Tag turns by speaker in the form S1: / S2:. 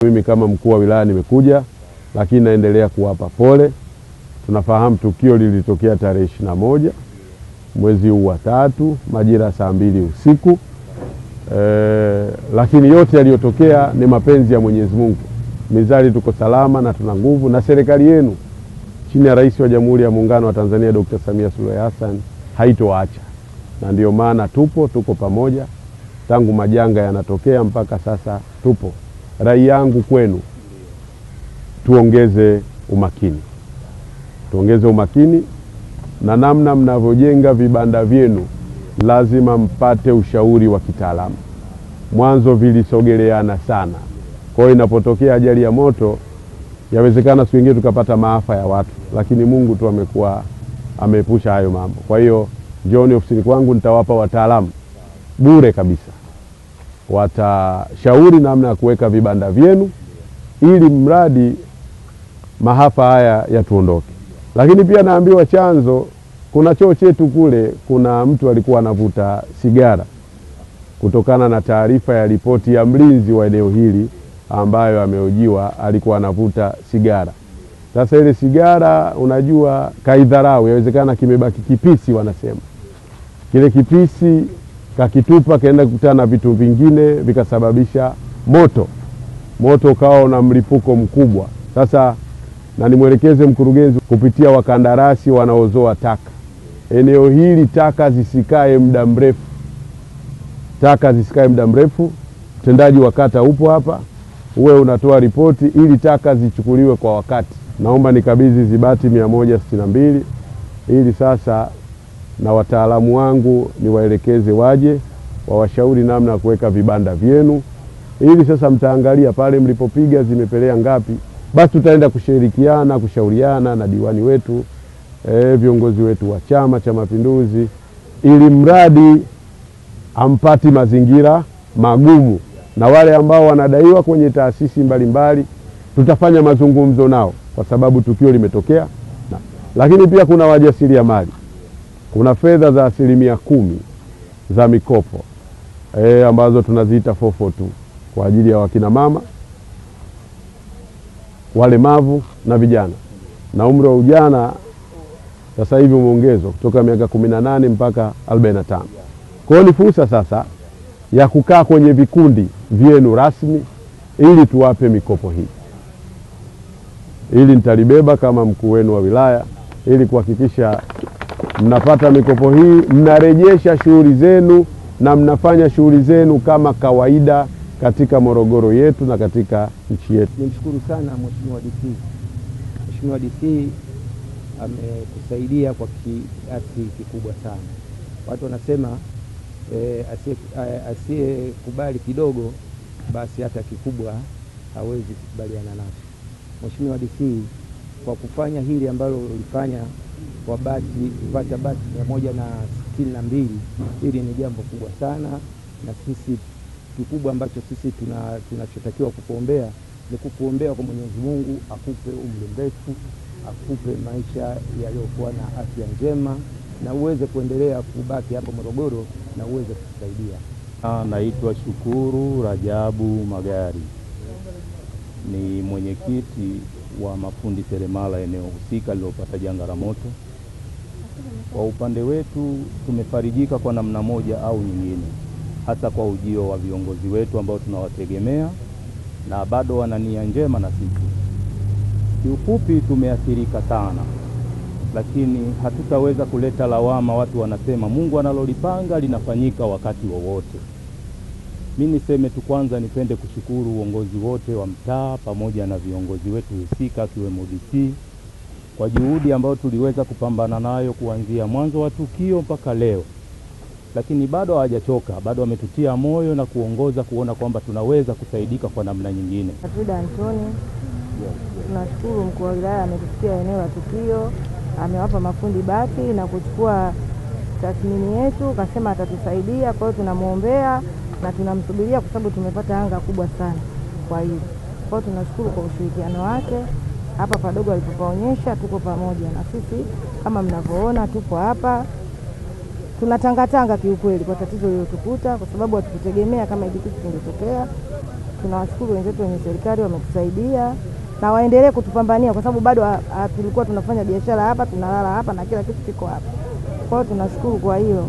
S1: Mimi kama mkuu wa wilaya nimekuja, lakini naendelea kuwapa pole. Tunafahamu tukio lilitokea tarehe 21 mwezi huu wa 3 majira saa 2 usiku. Lakini yote yaliyotokea ni mapenzi ya Mwenyezi Mungu. Mizali tuko salama na tuna nguvu, na serikali yenu chini ya Rais wa Jamhuri ya Muungano wa Tanzania Dr. Samia Suluhu Hassan haitoacha. Na ndio maana tuko pamoja tangu majanga yanatokea mpaka sasa tupo. Rai yangu kwenu, tuongeze umakini. Tuongeze umakini na namna mnavyojenga vibanda vyenu lazima mpate ushauri wa kitaalamu. Mwanzo vilisogeleana sana. Kwa hiyo inapotokea ajali ya moto yawezekana siku nyingine tukapata maafa ya watu, lakini Mungu tu amekuwa ameepusha hayo mambo. Kwa hiyo njooni ofisini kwangu, nitawapa wataalamu bure kabisa. Watashauri namna ya kuweka vibanda vyenu ili mradi maafa haya yatuondoke. Lakini pia naambiwa chanzo, kuna choo chetu kule kuna mtu alikuwa anavuta sigara, kutokana na taarifa ya ripoti ya mlinzi wa eneo hili ambayo amehojiwa alikuwa anavuta sigara. Sasa ile sigara unajua kaidharau, yawezekana kimebaki kipisi, wanasema. Kile kipisi kakitupa kaenda kukutana na vitu vingine vikasababisha moto. Moto ukawa na mlipuko mkubwa. Sasa na nimwelekeze mkurugenzi kupitia wakandarasi wanaozoa taka, eneo hili taka zisikae muda mrefu. Taka zisikae muda mrefu. Mtendaji wa kata upo hapa, uwe unatoa ripoti ili taka zichukuliwe kwa wakati. Naomba nikabidhi zibati 162 ili sasa na wataalamu wangu niwaelekeze waje wawashauri namna ya kuweka vibanda vyenu, ili sasa mtaangalia pale mlipopiga zimepelea ngapi. Basi tutaenda kushirikiana, kushauriana na diwani wetu, viongozi wetu wa Chama cha Mapinduzi, ili mradi ampati mazingira magumu. Na wale ambao wanadaiwa kwenye taasisi mbalimbali tutafanya mazungumzo nao kwa sababu tukio limetokea. Lakini pia kuna wajasiriamali, kuna fedha za 10% za mikopo ambazo tunaziita 442 kwa ajili ya wakina mama, walemavu na vijana. Na umri wa ujana sasa hivi umeongezwa kutoka miaka 18 mpaka 45. Kwa hiyo ni fursa sasa ya kukaa kwenye vikundi vyenu rasmi ili tuwape mikopo hii. Ili nitalibeba kama mkuu wenu wa wilaya ili kuhakikisha mnapata mikopo hii, mnarejesha shughuli zenu na mnafanya shughuli zenu kama kawaida katika Morogoro yetu na katika nchi yetu.
S2: Nimshukuru sana Mheshimiwa DC. Mheshimiwa DC ametusaidia kwa kiasi kikubwa sana. Watu wanasema asiyekubali kidogo basi hata kikubwa hawezi kukubaliana nacho. Mheshimiwa DC kwa kufanya hili ambalo ulifanya kwa bati, kupata bati 162, hili ni jambo kubwa sana, na sisi kikubwa ambacho sisi tunachotakiwa kukuombea ni kukuombea kwa Mwenyezi Mungu akupe umri mrefu, akupe maisha yaliyokuwa na afya njema, na uweze kuendelea kubaki hapo Morogoro na uweze kutusaidia.
S3: Naitwa Shukuru Rajabu Magari, ni mwenyekiti wa mafundi seremala eneo husika lililopata janga la moto. Kwa upande wetu tumefarijika kwa namna moja au nyingine, hasa kwa ujio wa viongozi wetu ambao tunawategemea na bado wana nia njema na sisi. Kiufupi tumeathirika sana, lakini hatutaweza kuleta lawama. Watu wanasema Mungu analolipanga linafanyika wakati wowote. Mimi niseme tu kwanza, nipende kushukuru uongozi wote wa mtaa pamoja na viongozi wetu husika akiwemo DC kwa juhudi ambayo tuliweza kupambana nayo kuanzia mwanzo wa tukio mpaka leo. Lakini bado hawajachoka, bado wametutia moyo na kuongoza kuona kwamba tunaweza kusaidika kwa namna nyingine.
S4: Frida Antoni, tunashukuru mkuu wa wilaya ametufikia eneo la tukio, amewapa mafundi bati na kuchukua tathmini yetu, kasema atatusaidia. Kwa hiyo tunamuombea na tunamsubiria kwa sababu tumepata anga kubwa sana kwa hiyo. Kwa hiyo tunashukuru kwa ushirikiano wake. Hapa padogo alipopaonyesha tuko pamoja na sisi, kama mnavyoona tupo hapa. Tunatangatanga kiukweli kwa tatizo lililotukuta, kwa sababu hatukutegemea kama hiki kitu kingetokea. Tunawashukuru wenzetu wenye serikali wametusaidia na waendelee kutupambania, kwa sababu bado tulikuwa tunafanya biashara hapa, tunalala hapa na kila kitu kiko hapa. Kwa hiyo tunashukuru kwa hilo.